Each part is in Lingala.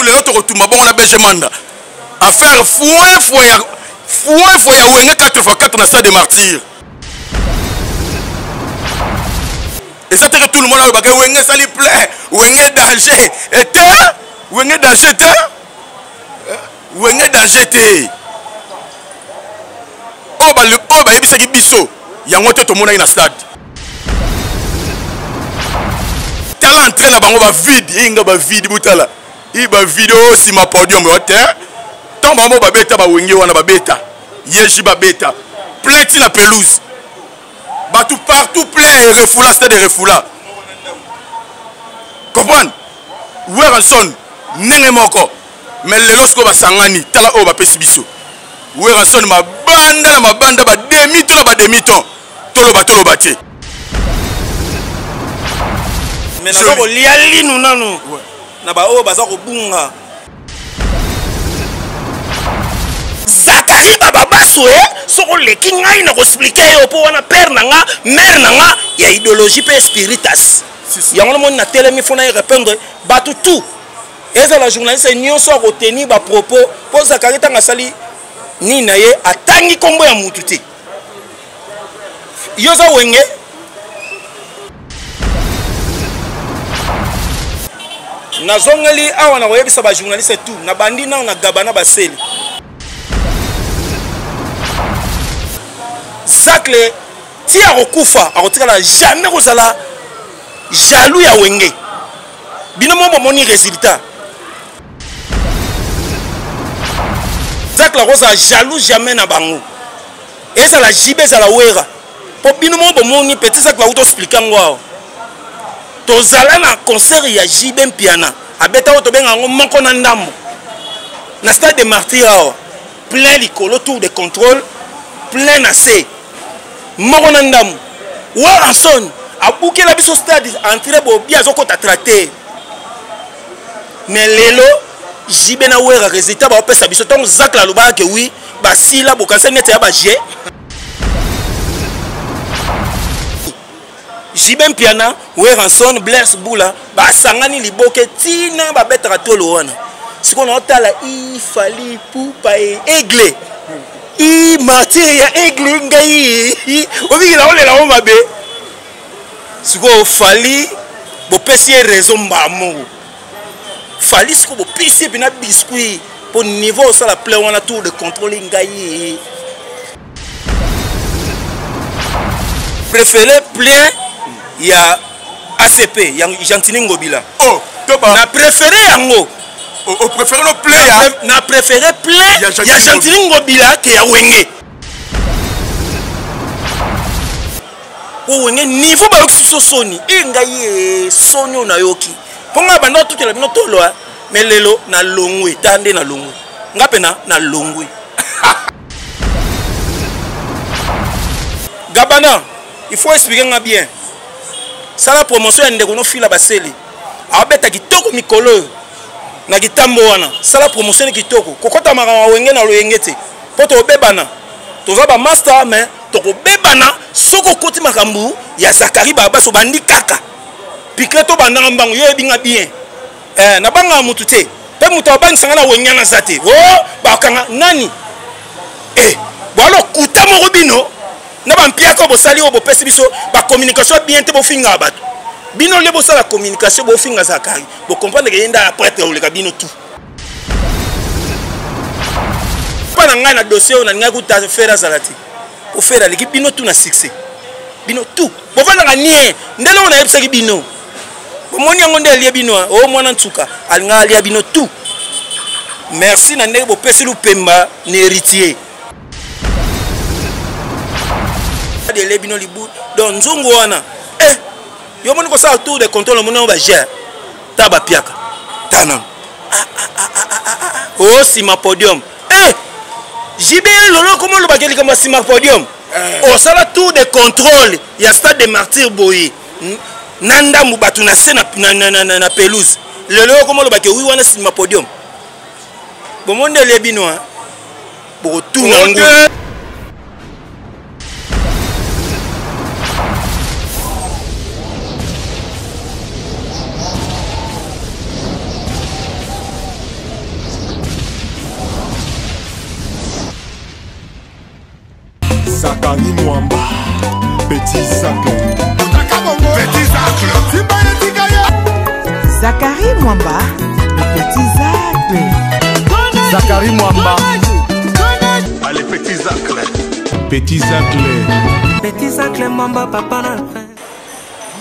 Lelo tokotumba bongo na BG Manda. Affaire foin foin ya foin foin ya Wenge 4x4 na stade des Martyrs. Eza te que tout le monde alobaka Wenge esali plein, Wenge danger. Ete Wenge danger te. Wenge danger te. Oyo bayebisaki biso yango te tomonaki na stade. Tala entrée na bango ba vide, inga ba vide butala. I ba vide o sima podium yo te. Tant bango babeta ba Wenge wana babeta. Yeji babeta. Plein ti na pelouse. Bato partout plein et refoula stade refoula. Comprendre? Werrason ndenge moko. Mais lelo sikoyo basangani, tala oyo bapesi biso. Werrason mabanda na mabanda ba demi to na ba demi ton. Toloba toloba te. Mais naza kolia linu nanu na baoyo baza kobunga. Zakari Bababaso e soki oleki ngai na koexplike yo mpo wana père na nga mère na nga ya idéologie mpe spiritas yango namoni natelemi fo na ye répondre bato tout ezala journaliste nyonso akotenir bapropos mpo Zakari ntango asali nini na ye atangi nkombo ya mutu te. Yo oza wenge nazongeli awa na koyebisa ba journaliste tout na bandi nao na gabana basele Zacle ti akokufa akotikala jamais kozala jaloux ya wenge. Bino mo bomoni résultat. Zacle akozala jaloux jamais na bango. Ezala JB ezala Wera. Po bino mo bomoni petit Zacle auto expliquer yango awa. Tozala na concert ya JB Mpiana. Abeta oyo tobenga yango moko na ndambo. Na stade de Martyrs awa. Plein likolo tour de contrôle, plein na se. Moko na ndambo. Werrason abukela biso stade entrée bobi azokota tracteur. Mais lelo JB na Wera résultat ba opesa biso ntango Zacle alobaka ke oui basila bokanisa neti ya ba G. JB Mpiana, Werrason, Blaise Bula basangani liboke tina babetaka tolo wana. Sikoyo naotala i Fally Ipupa e Aigle. I martyr ya Aigle ngai. Obiki naolela ngo mabe. Sikoyo Fally bopesi ye raison mbala moko. Fally sikoyo bopesi ye mpena biscuit mpo niveau osala plein wana tour de contrôle ngai. Préféré plein ya ACP ya Gentiny Ngobila. Oh, toba. Na préféré yango. Oh, oh, préféré no plein ya. Na préféré plein ya Gentiny Ngobila ke ya Wenge. Po Wenge niveau bayoki biso soni. E ngai e soni oyo nayoki. Po ngai banda otutela bino tolo hein. Mais lelo na longwe, ta nde na longwe. Nga pe na na longwe. Gabana, il faut expliquer nga bien. Sala promotion ya ndeko no fila baseli. Abeta kitoko mikolo oyo. Na kitambo wana, sala promotion ni kitoko. Kokota makambo wenge na loyenge te. Po tobebana. Toza ba master mais tokobebana soko okoti makambo ya Zakari Babaso bandi kaka. Piquet to bandanga mbangu yo ebinga bien. Nabangaka mutu te. Pe mutu abangisa nga na wenge na za te. Oh, bakanga nani? Bwalo kuta moko bino na ba mpiaka bosali oyo bopesi biso ba communication bien te bofinga bato. Bino le bosala communication bofinga Zakari. Bo comprendre que yenda prêtre oleka bino tout. Pa na ngai na dossier oyo na ngai kuta faire azala te. O faire aleki bino tout na succès. Bino tout. Bovandaka nie ndele oyo nayebisaki bino. Bomoni yango nde alie bino, hein? Oh mwana nsuka alinga alia bino tout. Merci na ndenge bopesi lupemba na héritier. Adele bino libu donc nzungu wana yo moni kosala tour de contrôle omoni yango ba gère ta ba piaka ta nanu. Oh sima podium. JB lolo komo lobaki likambo ya sima podium. Osala tour de contrôle ya stade de Martyrs boye. Na ndambu bato na se na pelouse. Lelo yo komo lobaki oui wana sima podium. Bomoni nde elie bino, hein? Bokotuna ngulu. Zacharie Mwamba, Petit Zacle. Petit Zacle. Zacharie Mwamba, le petit Zacle. Zacharie Mwamba. Allez, Petit Zacle. Petit Zacle. Petit Zacle Mwamba, papa na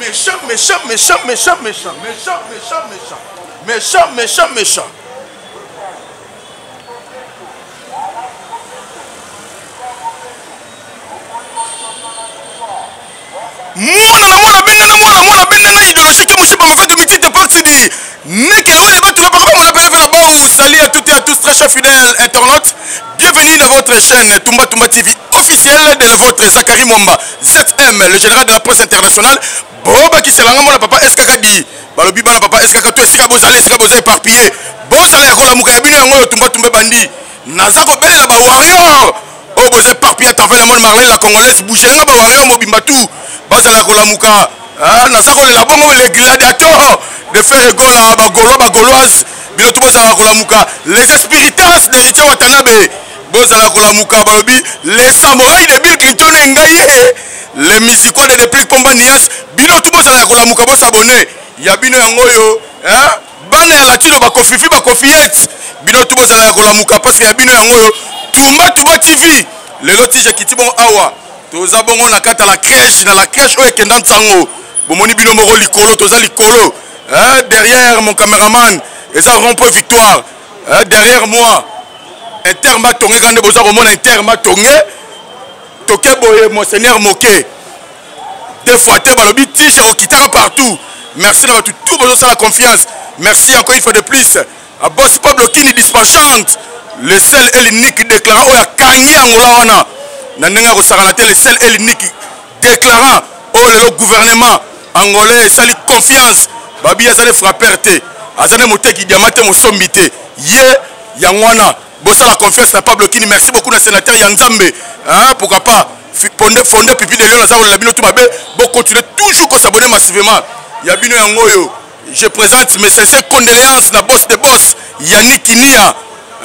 Méchant, méchant, méchant, méchant, méchant, méchant, méchant, méchant, méchant, méchant, méchant. Mwana na mwana benda na mwana mwana benda na idéologie ke mushipa mafeke mitite parti nekele wele batu bapaka bamona pele pele bao. Salut à toutes et à tous, très chers fidèles internautes, bienvenue dans votre chaîne Tumba Tumba TV officielle de votre Zacharie Mwamba ZM, le général de la presse internationale. Boba kiselanga mona papa SKK di balobi bana papa SKK to esika bozali, esika bozali éparpillé, bozala ya kolamuka ya bino yango oyo Tumba Tumba bandi naza kobelela ba warrior oyo boza éparpillé à travers le monde. Marlène la congolaise bougelanga ba warrior mobimba tout bazala kolamuka. Ah, naza kolela bongo les gladiateurs de Ferre Gola, ba Gaulois, ba Gauloises, bino tout bozala kolamuka. Les espiritas d'Héritier Watanabe bozala kolamuka, balobi les samouraïs de Bill Clinton engaye, les musicois de Déplick Pomba Nias, bino tout bozala kolamuka, bosabonner ya bino yango oyo, hein? Bana ya Latino ba Kofifi ba Kofiette, bino tout bozala kolamuka parce que ya bino yango oyo Tumba Tumba TV. Lelo tije kiti bongo awa toza bongo na kati ya la crèche, na la crèche oyo ekenda nsango bomoni bino moko likolo, toza likolo, hein? Derrière mon caméraman eza rond-point Victoire, hein? Derrière moi Inter Matonge, kande boza komona Inter Matonge toke boye monseigneur Moke deux fois te balobi tige okitaka partout. Merci na bato tout bozosala confiance. Merci encore une fois de plus à boss Pablo Kini dispatchante, le seul et l'unique déclarant oyo akangi Angola wana na ndenge ya kosakana te, le seul et l'unique déclarant oyo lelo gouvernement angolais esali confiance. Babi aza ne frappeur te, aza ne moteki diamant te, mosombi te, ye yango wana bosala confiance na Pablo Kini. Merci beaucoup na sénateur ya Nzambe, hein, pourquoi pas fonde pipi de Lyon aza kolela bino tout mabe. Bo continuer toujours ko s'abonner massivement ya bino yango oyo. Je présente mes sincères condoléances na boss de boss Yannick Kinia,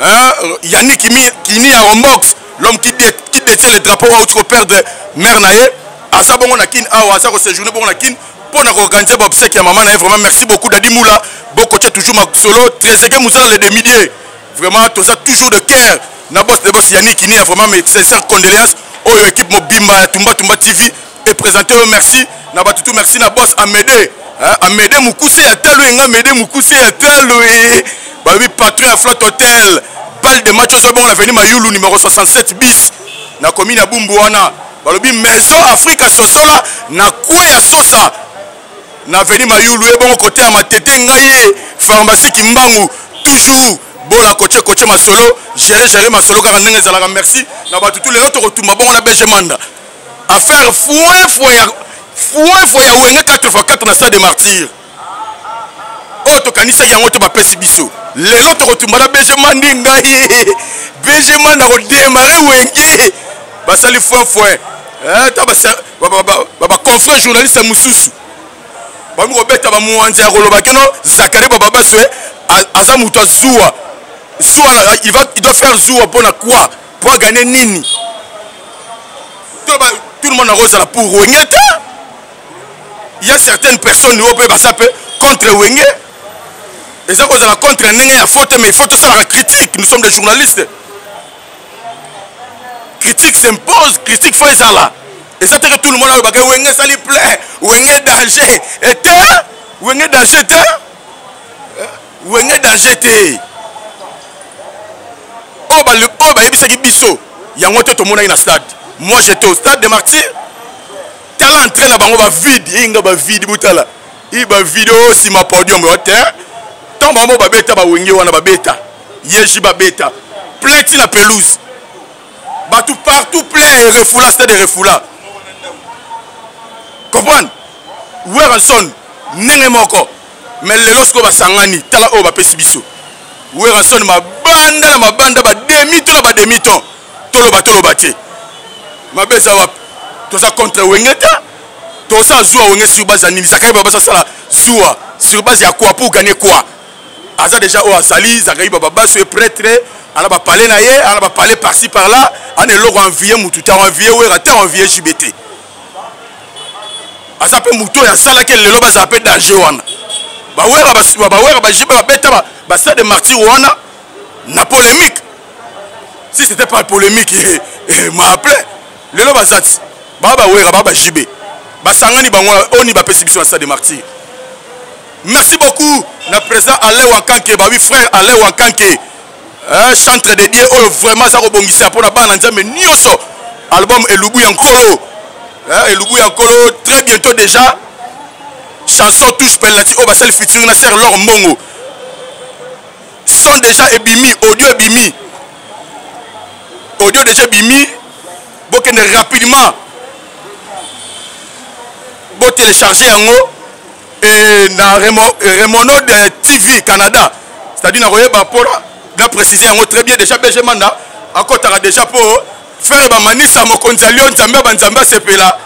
hein, Yannick Kinia Rombox, l'homme qui détient le drapeau auti ko perdre mère na ye. Aza bongo na kin awa, aza ko séjourner bongo na kin pour na organiser ba obsèques ya maman na ye. Vraiment merci beaucoup Dadi Moula, boko tia toujours ma solo Trezeguet Mouzala le demi-dieu. Vraiment toza toujours de cœur na boss de boss Yannick Kinia. Vraiment mes sincères condoléances oyo équipe mobimba ya Tumba Tumba TV et présenter eux. Merci na batutu, merci na boss Amédée, hein, Amédée Mukuse ya talo enga, Amédée Mukuse ya talo e balobi patron ya Flotte Hotel, balle de match ozo bongo na avenue Mayulu numéro 67 bis na commune ya Bumbu wana, balobi Maison Africa Sosola na coin ya Sosa na avenue Mayulu e bongo côté ya Matete ngai pharmacie Kimbangu toujours bola koche koche masolo gérer gérer masolo kaka ndenge ezalaka. Merci na batutu. Lelo tokotumba bongo na BG Manda affaire foin foin ya foin foin ya Wenge 4x4 na stade de martyr oyo tokanisaki yango te bapesi biso. Lelo tokotumba na BG Mandi ngai BG Manda kodémarrer Wenge basali foin foin, eh, ta ba confrère journaliste mosusu bami kobeta ba mwanza ya koloba kino Zacharie Bababaswe aza moto azuwa zuwa, il doit faire zuwa mpona quoi, pour gagner nini? Tout le monde akozala pour Wenge te. Il y a certaines personnes oyo mpe baza mpe contre Wenge, eza kozala contre ndenge ya faute, mais il faut tosalaka critique. Nous sommes des journalistes, critique s'impose, critique faut ezala. Eza te que tout le monde alobaka Wenge esali plein, Wenge danger ete, Wenge danger te, Wenge danger te. Oyo bayebisaki biso yango te tomonaki na stade. Moi j'étais au stade de martyr, tala entrée na bango ba vide inga ba vide butala i ba vide oyo nsima podium oyo te. Ntango bango babeta ba Wenge wana babeta yeji babeta plein ti na pelouse, bato partout plein et refoula, stade de refoula comprendre Werrason ndenge moko. Mais lelo sikoyo basangani, tala oyo bapesi biso Werrason mabanda na mabanda, ba demi to na ba demi ton, toloba toloba te mabe eza wapi? Toza contre Wenge te, toza zuwa Wenge sur base ya nini? Zacharie Bababaswe asala zuwa sur base ya quoi? Pour gagner quoi? Aza déjà oyo azali Zacharie Bababaswe prêtre. Ana ba palais na ye, ana ba palais par-ci par-là, ana eloko envier mutu te, envier Wera te, envier JB te. Aza pe mutu oyo asalaki lelo bazala pe danger wana. Ba Wera ba ba Wera ba JB ba beta ba ba stade de martyr wana na polémique. Si c'était pas polémique, eh, eh, m'a appelé. Lelo bazati ba ba Wera ba ba JB. Basangani bango oni bapesi biso na stade de martyr. Merci beaucoup na président Alain Wakanke, ba oui frère Alain Wakanke. Hein, chantre de Dieu oyo vraiment aza kobongisa mpo na bana Nzambe nyonso. Album Elubu ya Nkolo. Hein, Elubu ya Nkolo très bientôt déjà. Chanson touche penalty oyo basali featuring na Sœur Laure Mbongo. Son déjà ebimi, audio ebimi. Audio déjà ebimi. Bokende rapidement. Bo télécharger yango. Et na Remono de TV Canada, c'est-à-dire na koyeba pona na préciser yango très bien déjà BG Manda akotaka déjà po faire ba manisa mokonzi ya Lyon Nzambe ba Nzambe asepela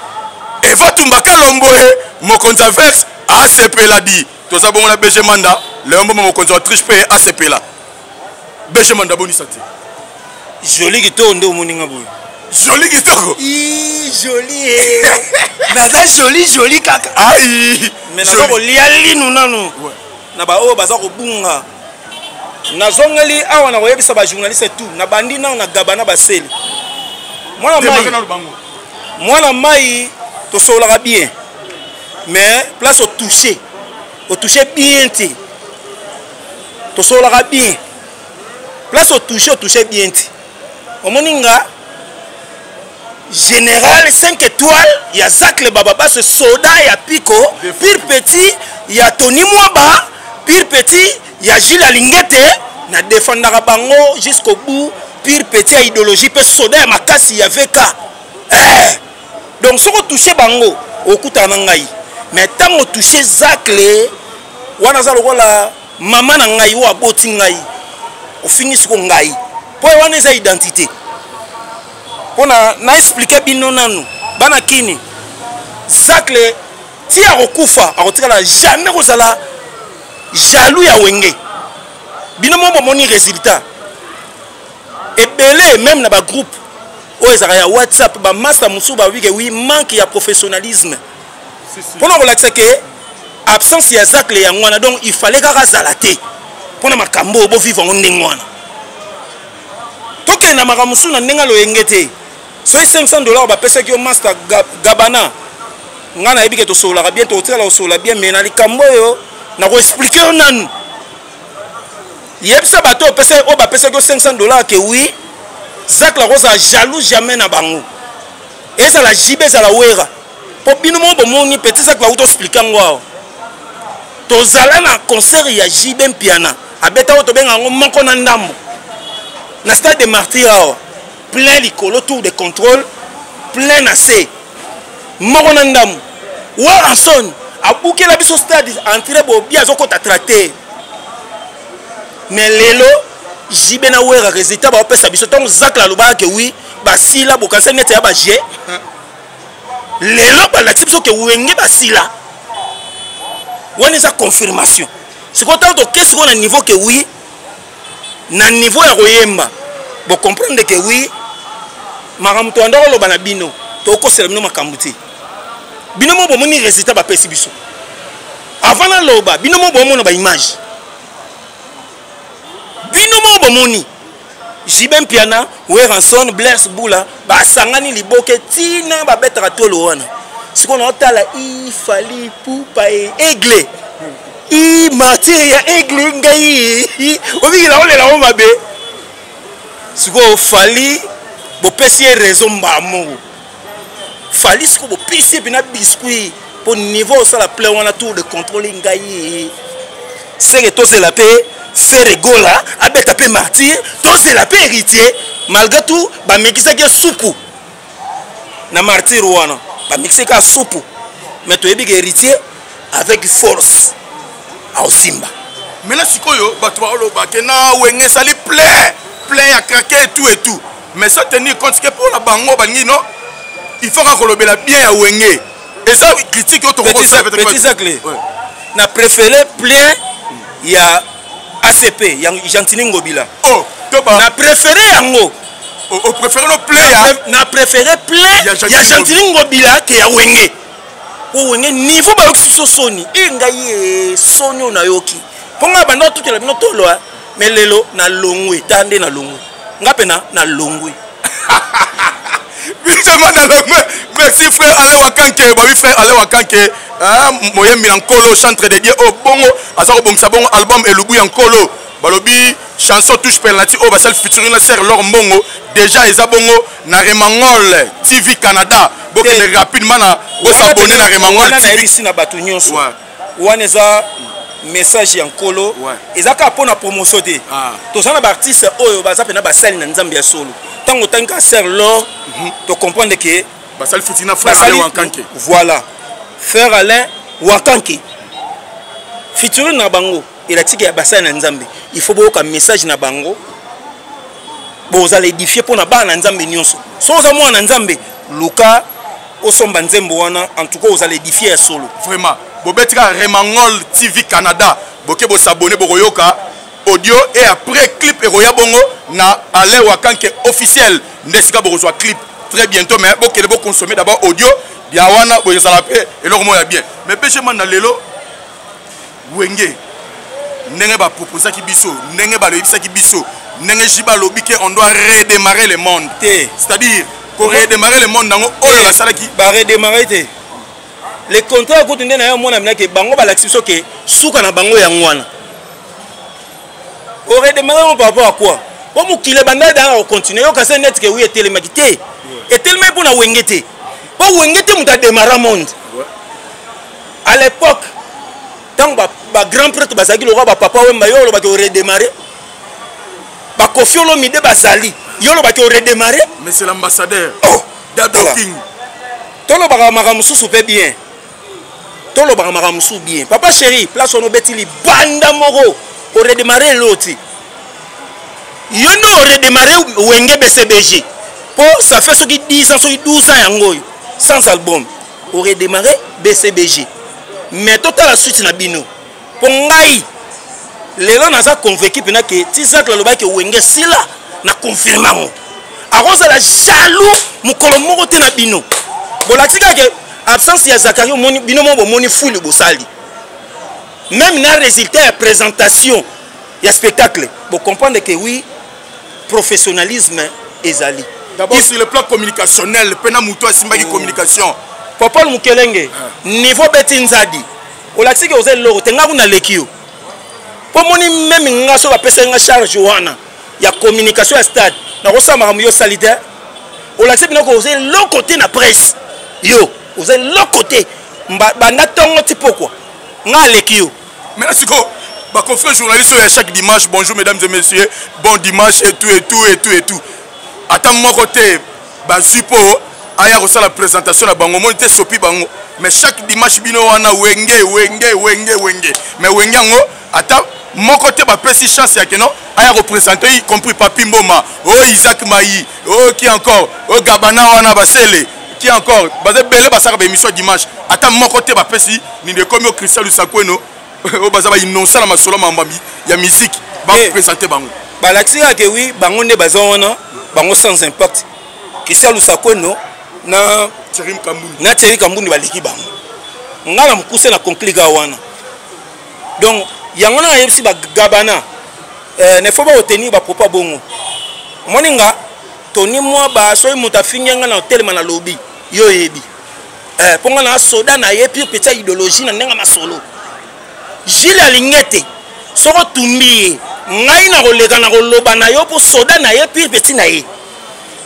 Eva Tumba Kalombo mokonzi ya verse asepela di toza bongo na BG Manda Léon Mboma mokonzi ya Autriche pe asepela BG Manda boni santé. Joli kitoko nde omoni nga boye. Joli kitoko. Ii joli eh. Naza joli joli kaka. Ai. Mais naza kolia linu nanu. Ouais. Na ba oyo baza kobunga. Nazongeli awa na koyebisa ba journaliste tout. Na bandi nanu na Gabana Basele. Mwana mai. Mwana mai tosololaka bien. Mais place au toucher. Au toucher bien te. Tosololaka bien. Place au toucher, au toucher bien te. Omoni nga général 5 étoiles ya Zacle Bababa ce soda ya Pico, pire petit ya Tony Mwaba, pire petit ya Gilles Alingete na défendaka bango jusqu'au bout, pire petit ya idéologie pe soda ya makasi ya VK. Eh! Donc soko toucher bango okutana na ngai. Mais tango toucher Zacle wana za lokola mama na ngai oyo aboti ngai ofingi siko ngai mpo wana eza identité mpo na na explike bino nanu bana kini Zacle ti akokufa akotikala jamais kozala jaloux ya wenge bino mo bomoni résultat ebele même na ba groupe oyo ezalaka ya WhatsApp ba master mosusu balobi ke oui manque ya professionnalisme mpona kolakisa ke absence ya Zacle yango wana donc il fallait kaka azala te mpona makambo oyo bovivre yango ndenge wana tokende na makambo mosusu na ndenge aloyenge te soki 500 dollars bapesaki yo master Gabana ngai nayebi ke tosololaka bien tokotikala kosolola bien mais na likambo oyo nakoexplike yo nanu yebisa bato oyo bapesaki yo 500 dollars ke oui Zacle akozala jaloux jamais na bango ezala JB ezala Wera po bino moko bomoni petit Zacle auto explique yango awa tozala na concert ya JB Mpiana abeta oyo tobenga yango moko na ndambo na stade de martyr awa plein likolo tour de contrôle plein na se moko na ndambo Werrason abukela biso stade entrée bobi azokota tracteur mais lelo JB na Wera résultat baopesa biso ntango Zacle alobaka ke oui basila bokanisa neti ya baje lelo balakisi biso ke wenge basila wana eza confirmation sikoyo ntango toke sikoyo na niveau ke oui na niveau ya koyemba bocomprendre ke oui makambo toyanda koloba na bino tokosela bino makambo te bino mo bomoni résultat bapesi biso avant naloba bino mo bomona ba image bino mo bomoni JB Mpiana, Werrason, Blaise Bula basangani liboke tina babetaka tolo wana sikoyo naotala i Fally Ipupa e aigle i martyr ya aigle ngai obiki naolela ngo mabe sikoyo Fally bopesi ye raison mbala moko Fally sikoyo bopesi ye mpena biscuit mpo niveau osala plein wana tour de contrôle ngai seke tozela mpe Ferre Gola abeta mpe martyr tozela mpe héritier malgré tout bamekisaki ye supu na martyr wana bamekisaki kaka supu mais toyebi ke héritier avec force aosimba. Maintenant sikoyo bato baoloba ke na wenge esali plein plein ya craquer et tout et tout mais sans tenir compte ke mpona bango balingi non il faut kaka kolobela bien ya wenge eza critique oyo tokokosala peut-être Petit Zacle. Na préféré plein ya ACP ya Gentiny Ngobila. Oh, to Na préféré yango. Opréféré no plein ya Na préféré plein ya Gentiny Ngobila ke ya Wenge. Po Wenge, niveau bayokisi biso soni e, ngai e soni oyo nayoki mpo ngai banda otutela bino tolo, mais lelo nalongwe. Ta nde nalongwe, nga mpe nalongwe. Bisema na longwe. Merci, frère Alain Wakanke. Babi frère Alain Wakanke, moyembi na Nkolo, chantre de Dieu oyo bongo aza kobongisa bongo album Elubu ya Nkolo. Balobi chanson Touche Penalty oyo basali featuring na Ser Lor Mbongo, déjà eza bongo na Remangol TV Canada. Bokende rapidement na bosabone na Remangol TV. Nayebisi na bato nyonso, wana eza message ya Nkolo, eza kaka mpo na promotion te. Toza na baartiste oyo baza mpena basali na Nzambe ya solo. Ntango otangi kaka Ser Lor, tocomprendre ke basali featuring na frère Alain Wakanke. Voilà, frère Alain Wakanke, featuring na bango elakisiki ya basali na Nzambe. Il faut boyoka message na bango, bozala édifie mpo na bana na Nzambe nyonso. So oza mwana na Nzambe, luka osomba nzembo wana. En tout cas, ozala édifie ya solo. Vraiment, bobeti kaka Remangol TV Canada, boke bosabone, bokoyoka audio et après clip ekoya bongo na Alain Wakanke officiel, nde esika bokozwa clip très bientôt. Mais bokende boconsommer d'abord audio ya wana, boezala mpe eloko moko ya bien. Mais PG na lelo Wenge, ndenge baproposaki biso, ndenge baloyebisaki biso, ndenge JB alobi ke on doit redémarrer le monde te. C'est-à-dire koredémarrer le monde yango oyo basalaki. Baredémarrer te, le contraire kutu. Nde na yo omona minake bango balakisi biso ke suka na bango yango wana. Oredémarrer yango par rapport à quoi? Po mokili ebanda danga kocontinue. Yoka se neti ke wi etelemaki te, etelemaki mpo na Wenge te, mpo Wenge te moto adémarra monde. À l'époque, ntango bagrand prêtre bazalaki lokola bapapa Wemba, yo olobaki oredémarre? Bakofi Olomide bazali, yo olobaki oredémarre? Mais c'est l'ambassadeur. Oh. Dado King. Tolobaka makambo mosusu mpe bien, tolobaka makambo mosusu bien. Papa chéri, place wana obeti libanda moko. Oredémarre elo ti yo nde oredémarre Wenge BCBG, mpo ça fait soki 10 ans, soki 12 ans yango oyo sans album. Oredémarre BCBG, mais totala suite na bino. Mpo ngai lelo naza convaincu mpena ke ti Zacle alobaki Wenge sila, na confirme yango. Akozala jaloux mokolo moko te na bino. Bolakisi kaka ke absence ya Zakari, omoni bino moko bomoni fulu bosali, même na résultat ya présentation ya spectacle, bocomprendre ke oui, professionnalisme ezali. D'abord sur le plan communicationnel, mpe na moto asimbaki communication. Popol Mokelenge, niveau beti nzadi, olakisi ke oza eloko te. Nga kuna leki yo, mpo moni meme nga so bapesaki nga charge wana ya communication ya stade, nakosala makambo yo osali te. Olakisi biloko, oza eloko te na presse. Yo oza eloko te banda ntongo ti pokwa, nga aleki yo. Maintenant sikoyo baconfrère journaliste oyo ya chaque dimanche, "Bonjour mesdames et messieurs, bon dimanche" et tout et tout et tout et tout, ata moko te bazwi mpo aya kosala présentation na bango. Omoni te, sopi bango. Mais chaque dimanche bino wana Wenge, Wenge, Wenge, Wenge, mais Wenge yango ata moko te bapesi chance ya keno aya koprésente, y compris Papi Mboma o oh, Isaac Mayi o oh, qui encore o oh, Gabana wana basele, qui encore, baza ebele basalaka baémission ya dimanche, ata moko te bapesi nini. Ekomi o Christian Lusakweno oyo baza bainonsa na masolo mambo ya musique, baprésente bango. Balakisi kaka ke wi, bango nde baza wana, bango sans impact. Christian Lusakweno na Thierry Kambundu. Na Thierry Kambundu baleki bango. Nga na mokuse na conclure kaka wana. Donc yango na nayebisi bagabana ne faut bakotenir bapropos bongo. Omoni nga toni mwa ba soki moto afingi nga na otelema na lobi, yo oyebi mpo nga na soda na ye pur petit ya idéologie na ndenge masolo. Gile alingi ete soki otumbi ye, ngai na koleka na koloba na yo mpo soda na ye pur petit na ye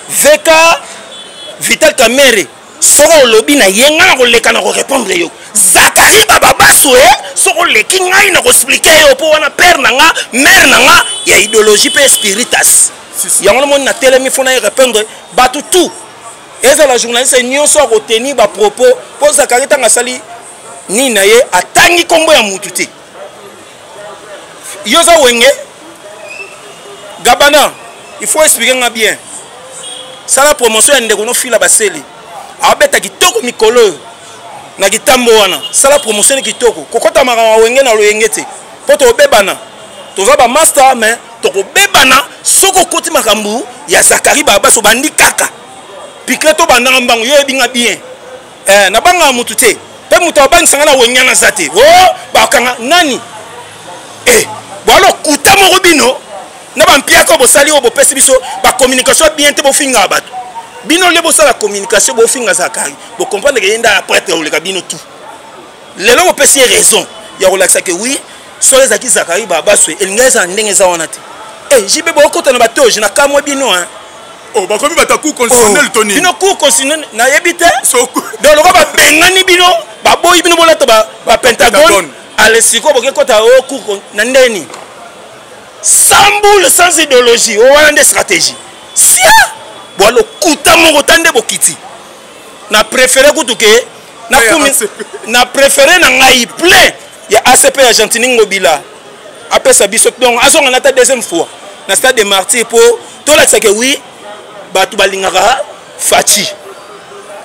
VK Vital Kamere. Soki olobi na ye, ngai na koleka na korépondre yo. Zakari Bababaso e, soki oleki ngai na koexpliquer yo, mpo wana père na nga, mare na nga ya idéologie mpe spiritas. Yango namoni natelemi fo na ye répondre bato tout, ezala journaliste nyonso akotenir bapropos. Mpo Zakari, ntango asali nini na ye, atangi nkombo ya mutu te. Yo oza Wenge Gabana, il faut expliquer nga bien. Sala promotion ya ndeko nofila basele, abeta kitoko mikolo oyo na kitambo wana. Sala promotion ni kitoko, kokota makambo ya Wenge na loyenge te, mpo tobebana, toza bamaster, mais Tokobebana soki okoti makambo ya Zakari Babaso, bandi kaka pikle tobandanga mbangu. Yo oyebi nga bien, nabangaka mutu te, mpe moto abangisanga na wenge naza te. O bakanga nani? Bwalo kuta moko bino na bampiaka oyo bosali, oyo bopesi biso bacommunication bien te. Bofingaka bato bino nde bosala communication, bofinga Zakari. Bocomprendre ke ye nde aprêtre koleka bino tout. Lelo bopesi ye raison ya kolakisa ke oui, soki ezalaki Zakari Babaswe, elingai ezala ndenge eza wana te. JB, bokota na batoge na kamwe bino, hein. Oh, bakomi bato ya cour constitutionnelle to nini? Bino cour constitutionnelle nayebi te. Donc lokola babengani bino, baboyi bino bolata bapentagone, ale sikoyo boke kota o cour na ndeni sans boule, sans idéologie. O wana nde stratégie sia bwa lokuta moko ta nde bokiti. Na préféré kutu ke na préféré na ngai plein ya ACP ya Gentini Ngobila apesa biso, donc azonga na ta deuxième fois na stade de Martyr, mpo tolakisaka oui, bato balingaka Faci.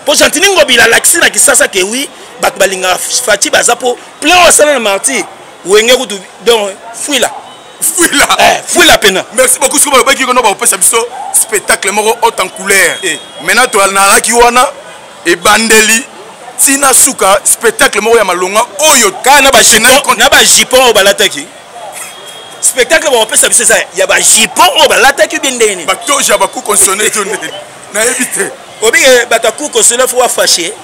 Mpo Gentini Ngobila alakisi na Kisasa ke oui, bato balingaka Faci baza, mpo plein oyo asala na Martyr, Wenge kutu donc fuila. Fuila. Fuila pena. Merci beaucoup. Soki balobaki kono bakopesa biso spectacle moko haute en couleur, maintenant tonalaki wana ebandeli ntina suka, spectacle moko ya malonga oyo. Kaka na bajupon oyo balataki, spectacle bakopesa biso eza ya bajupon oyo balataki bien ndenge nini? Batoge ya bacour constitutionnel to ndenge nayebi te. Obike bato ya cour constitutionnel faut bafâcher,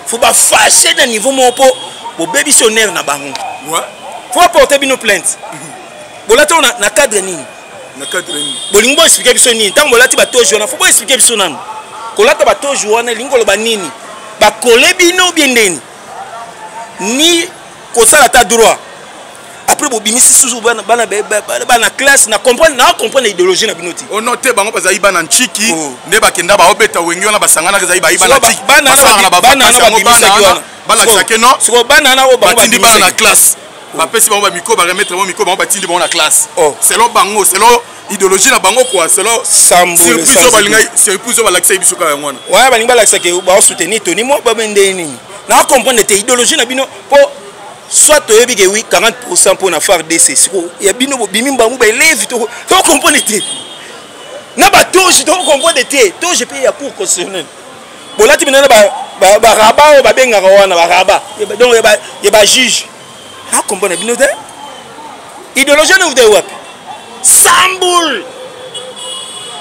faut bafâcher na niveau moko, mpo bobebisi honneur na bango. Faut baporter bino plainte. Bolati oyo na cadre nini? Na cadre nini? Bolingi boexpliquer biso nini ntango bolati batoge wana? Faut boexpliquer biso nanu, kolata batoge wana elingi koloba nini? Bakole bino bien ndeni ni kosala ata droit. Après bobimisi susu bana, bana, bana classe na comprendre, na comprendre idéologie na bino te. Ono te, bango bazali bana ntiki nde bakenda baobeta Wenge wana, basanganaka, ezali bayi bana ntiki. Basalaka na bavacances yango, bana balakisake no. Sikoyo bana wana oyo bango batindi bana na classe, bapesi bango bamicro, baremettre bango micro, bango batindi bango na classe selon bango, selon idéologie na bango quoi, selon surprise oyo balingai, surprise oyo balakisaki biso kaka yango wana. Wana balingi balakisake baosoutenir Tony mwa babe ndenge nini? Na comprendre te idéologie na bino, mpo soit toyebi ke oui, 40 mpo na FARDC. Sikoyo ya bino bobimi bango baélève, tocomprendre te na batoge, tocomprendre te toge mpe ya cour constitutionnelle bolati bino na baraba oyo babengaka wana baraba, donc ya bajuge. Na comprendre bino te, idéologie wana euta wapi? Sambul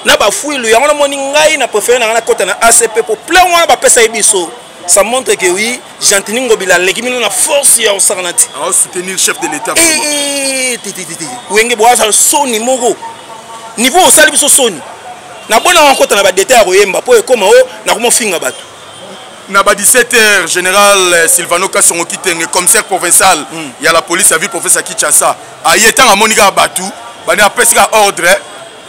na bafuilu yango namoni ngai na préféré na ngai nakɔta na ACP, po plein wana bapesa ye biso, ça montre que oui, Gentini Ngobila aleki bino na force ya kosakana te. Soutenir chef de l'État. Wenge boazala soni moko, niveau osali biso soni. Nabonaka nkota na badetail ya koyemba mpo ekóma o nakomofinga bato. Na ba 17 heures, général Silvano Kasongo Kitenge, commissaire provincial ya la police ya ville province ya Kinshasa, aye. Ntango amoni kaka bato bandi, apesi kaka ordre.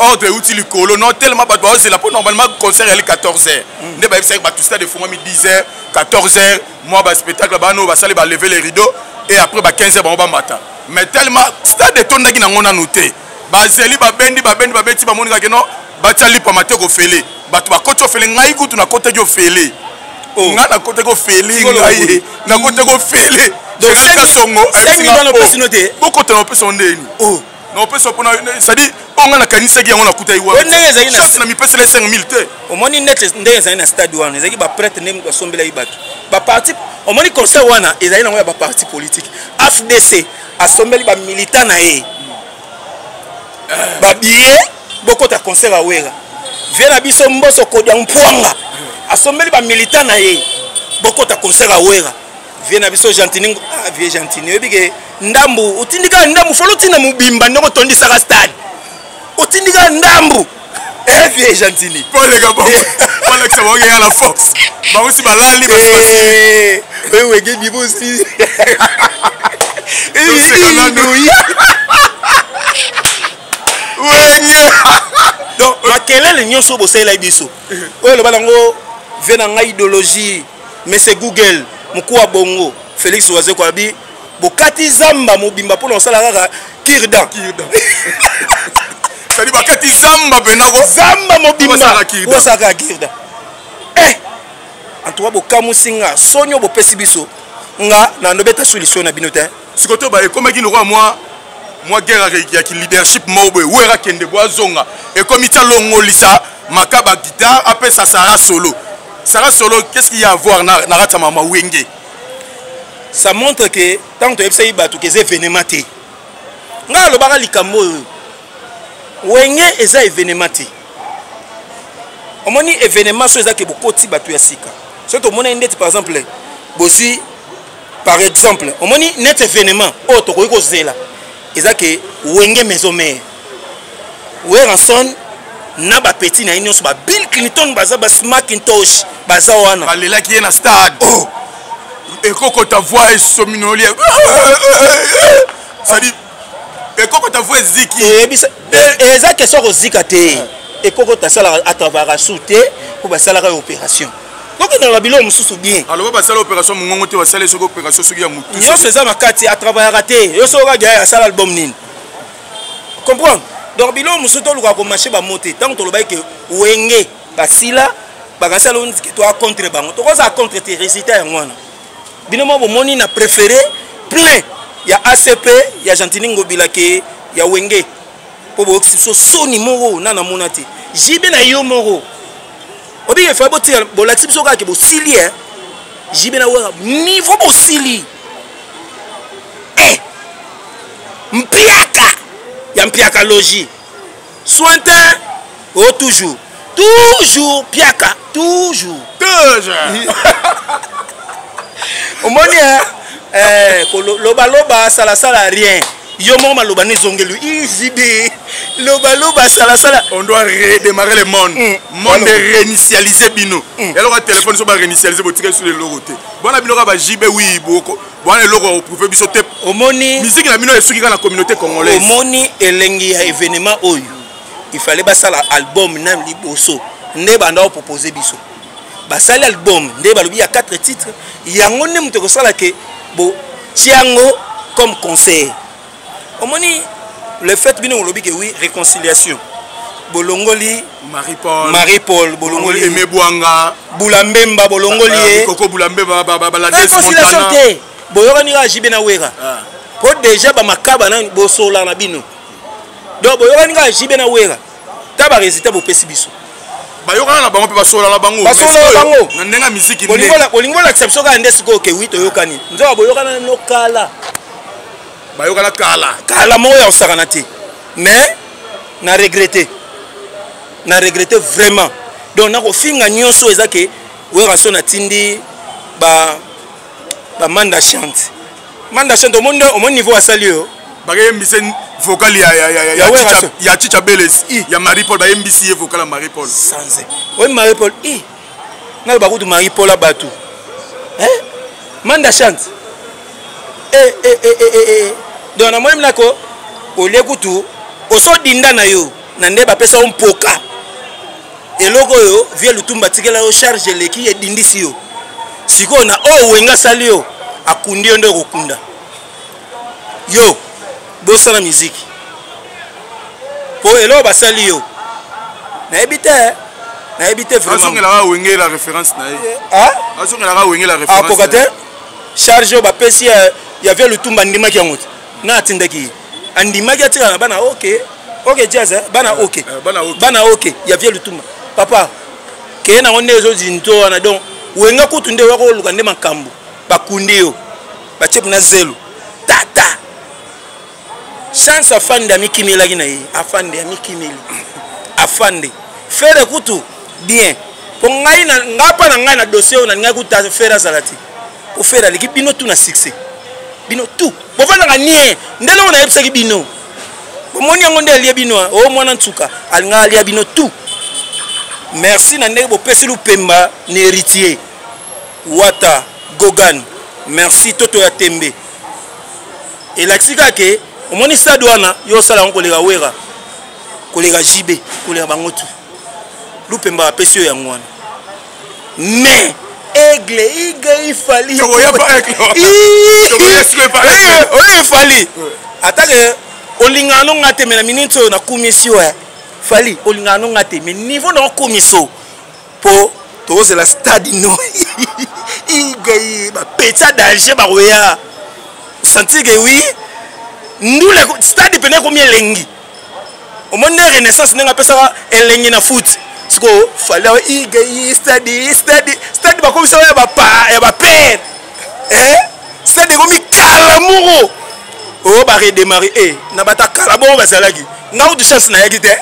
Ordre euti likolo non, tellement bato baozela, mpo normalement concert yali 14 heures nde bayebisaki bato stade efungwami 10 heures. 14 heures mwa baspectacle, bana oyo basali balever les rideaux et après ba 15 heures bango bamata. Mais tellement stade etondaki nango nanu te, bazeli, babendi, babendi, babeti, bamoni kaka no batia lipama te kofele, bato bakoti ofele. Ngai kutu nakotaki ofele, ngai nakotaki ofele, ngai nakotaki ofele. Général Kasongo bokota na opesa ndeni na opesa mpona, c'est-à-dire oyo ngai nakanisaki yango nakutai wana, chance na mipesela 5000 te. Omoni neti ndenge ezali na stade wana, ezalaki baprêtre nde basombelaki bato baparti. Omoni concert wana ezali nango ya baparti politique. AFDC asombeli bamilitant na ye babillet, bokota concert awera vie na biso. Mboso Kodia Mpwanga asombeli bamilitant na ye, bokota concert awera vie na biso. Gentini, ah, vie Gentini, oyebi ke ndambu otindi kaka ndambu, folo otinda mobimba ndenge otondisaka stade, otindi kaka ndambu. Vie Gentini. Mpo oleka bango, balakisa bango ya la force, bango si balali. Wenge bibosi. Wenge. Donc makelele nyonso bosalelaki biso oyo, eloba nango vie na ngai idéologie, mais Google mokuwa bongo Félix Wazeko abi bokati zamba mobimba mpona kosala kaka cure-dent. C'est-à-dire bakati zamba mpenako. Zamba mobimba osala kaka cure-dent. En tout cas bokamusi nga, soni oyo bopesi biso, nga na ndobeta solution na bino te. Sikoyo to ekomaki lokola mwa Mwa guerre ya ki leadership moko boye. Wera kende bo azonga. Ekomi tia longolisa makaba guitare apesa Sarah solo. Sarah solo, qu'est-ce qu'il y a à voir na na kati ya mama Wenge? Ça montre que tant toyebisaki bato ke eza événement te. Ngai alobaka likambo oyo. Wenge eza événement te. Omoni événement so eza ke bokoti bato ya sika. Soki tomonaki ndeti par exemple bozwi par exemple omoni net événement oyo tokoki kozela eza ke Wenge maison mère Werrason na ba petit na ye nyonso ba Bill Clinton baza ba Macintosh baza wana balelaki ye na stade. Oh, ekokota voix esominoli, c'est-à-dire ekokota voix eziki. Eyebisa eza question kozika te. Ekokota asalaka atravaka su te mpo basalaka ye opération. Tokendaka na biloko mosusu bien. Aloba basala opération mongongo te, basala soki opération soki ya motu. Nyonso eza na kati, atravayaka te. Yo soki okaki asala album nini, comprendre? Donc biloko mosusu tolukaka komarche bamo te. Ntango tolobaki ke Wenge basila, bakanisi aloniki toa contre bango, tokozala contre te. Résultat yango wana bino moko bomoni. Na préféré plein ya ACP ya Gentini Ngobila ke ya Wenge, mpo boyokisi biso soni moko na namona te. JB na yo moko obiki efa botika bolakisi biso kaka ke bosili e JB na Wera niveau bosili eh! Mpiaka ya mpiaka logi sointin o toujours toujours piaka toujours. Toujours. Omoni eh, kolobaloba salasala rien, yo moko maloba no ezongeli izibe lobaloba salasala. On doit redémarrer le monde. Monde réinitialiser bino. Eloko ya téléphone so baréinitialiser, botika biso eloko te. Bwana bino kaka ba JB wi boko bwana eloko ya koprouve biso te. Omoni musique na bino esuki kaka na communauté congolaise. Omoni elengi ya événement oyo, il fallait basala album na liboso nde banda opropose biso. Basali album nde balobi ya 4 titres, yango nde moto ekosala ke botiango comme concert. Omoni le fait bino olobi ke oui, réconciliation, bolongoli Marie Paul, Marie Paul bolongoli. Aimé Bwanga. Bula Mbemba bolongoli ye. Koko Bula Mbemba, ba la réconciliation te. Boyokani kaka JB na Wera po déjà bamakaba na bosola na bino. Donc boyokani kaka JB na Wera ta barésultat bopesi biso. Bayokana na bango mpe basola na bango. Basola na bango. Na ndenge ya misiki. Bolingi bolakisa biso kaka nde sikoyo ke wi toyokani, nzoka boyokana no kala. Bayokana kala. Kala moko ya kosakana te. Mais na regrette, na regrette vraiment. Donc nakofinga nyonso eza ke Werason atindi ba bamanda chante, manda chante. Omoni, omoni niveau asali oyo. Bakeyembise vocal ya Chicha Beles ya Marie Paul, bayembisi ye vocal ya Marie Paul. Sanze oyi Marie Paul i naloba kutu Marie Paul abatu manda chante. Donc namoni minako olie kutu osodinda na yo na nde bapesa yo mpoka eloko oyo vie Lutumba atikela yo charge eleki edindisi yo. Sikoyo na oyo Wenga asali yo, akundi yo nde okokunda yo. Bosala miziki po eloko basali yo nayebi te, nayebi te. Azongelaka Wenge la référence na ye, azongelaka Wenge la référence. Akoka te. Charge oyo bapesi ya vie Lutumba, andimaki yango te na atindaki ye, andimaki atikala na bana. Ok, ok, jazz bana, ok bana, ok ya vie Lutumba papa keye nango nde ezozinto wana. Donc Wenga kutu nde waka oluka nde makambo bakundi yo, batie na zelo tata chance. Afande amikimelaki na ye, afande amikimeli, afande Fere kutu bien. Mpo ngai nga mpa na ngai na dossier oyo nalingaki kuta Fere azala te, po Fere aleki bino tu na succès. Bino tu bovandaka nie nde eloko nayebisaki bino, bomoni yango nde alie bino. O mwana nsuka alingaka alia bino tu. Merci na ndenge bopesi lupemba na héritier Wata Gogan. Merci toto ya tembe elakisi kaka ke omoni stade wana yo osala yango koleka Wera, koleka JB, koleka bango tu. Lupemba apesi yo yango wana. Mais aigle iga ifali oyo efali atake olingaka no nga te, me na minute oyo nakumisi oyo fali olingaka no nga te, mais niveau na okomiso mpo tozela stade no igai bapeti ya danger bakoya sentir ke oui. Ndule stade pene ekomi elengi. Omoni nde renaissance ndenge apesaka elengi na foot. Sikoyo Fally awa igai stade stade stade bakomisaka ya ba ya ba père. Eh? Stade ekomi kala moko. Oh ba redémarrer eh na bata kala bongo bazalaki. Nga kutu chance nayaki te.